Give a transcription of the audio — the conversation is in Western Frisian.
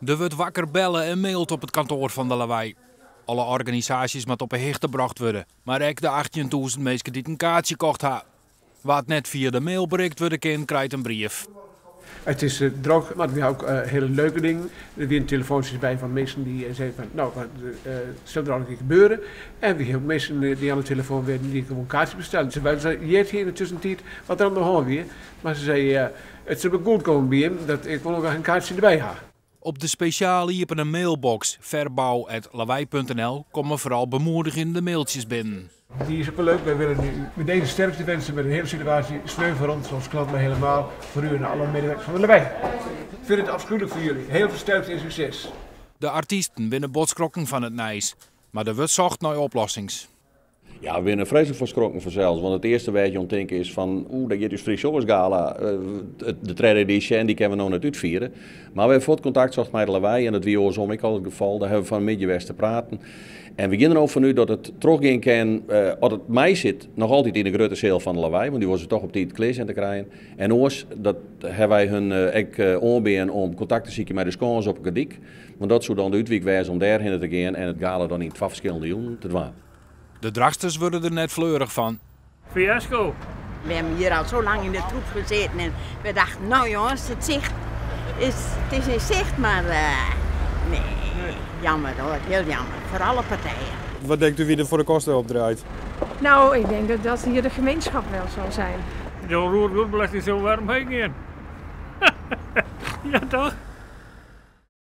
Der wurdt wakker belle en maild op it kantoar fan De Lawei. Alle organisaasjes moatte op 'e hichte brocht wurde, mar ek de 18.000 minsken dy't in kaartsje kocht ha. Wa't net fia de mail berikt wurde kin, krijt in brief. It is drok, mar we ha ek hiele leuke dingen. Der wiene telefoantsjes by fan minsken dy't seinen fan, no, wat sil der allegear gebeure? En we ha ek minsken dy't oan de telefoan wiene dy't gewoan kaartsjes bestellen. Se heard hiene yn de tuskentiid wat der oan de hân wie, mar se sei, it sil wol goed komme by jim, dat ik wol noch in kaartsje derby ha. Op de spesjaal iepene mailbox verbouw@lawei.nl komme foaral bemoedigjende mailtsjes binnen. Die is ook wel leuk. Wij willen u met deze sterkte wensen met de hele situatie. Steun voor ons als klant, maar helemaal voor u en alle medewerkers van de Lawei. Ik vind het afschuwelijk voor jullie. Heel veel sterkte en succes. De artysten binne bot skrokken fan it nijs, mar der wurdt socht nei oplossings. Ja, we binne freeslik fan skrokken fansels. Want it earste wêr't je oan tinke is fan, oeh, dêr giet ús Frysk Sjongersgala, de tredde edysje, en dy kinne we no net útfiere. Mar we hawwe fuort kontakt socht mei de Lawei en dat wie oarsom ek al it gefal. Dêr hawwe we fan 'e middei west te praten. En we gean der no fan út dat it trochgean kin, as it meisit, noch altyd yn de grutte seal fan de Lawei, want dy wolle se toch op tiid klear sjen te krijen. En oars, dat hawwe wy hun ek oanbean om kontakt te sykjen mei de Skâns op 'e Gordyk, want dat soe dan de útwyk wêze om dêrhinne te gean en it gala dan yn twa ferskillende jûnen te dwaan. De Drachtsters wurde der net fleurich fan. Fiasko. We hebben hier al zo lang in de troep gezeten en we dachten, nou jongens, het zicht is, het is in zicht, maar nee, jammer hoor, heel jammer, voor alle partijen. Wat denkt u wie er voor de kosten opdraait? Nou, ik denk dat dat hier de gemeenschap wel zal zijn. De roergoedbelasting zou warm heen gaan. Ja, toch?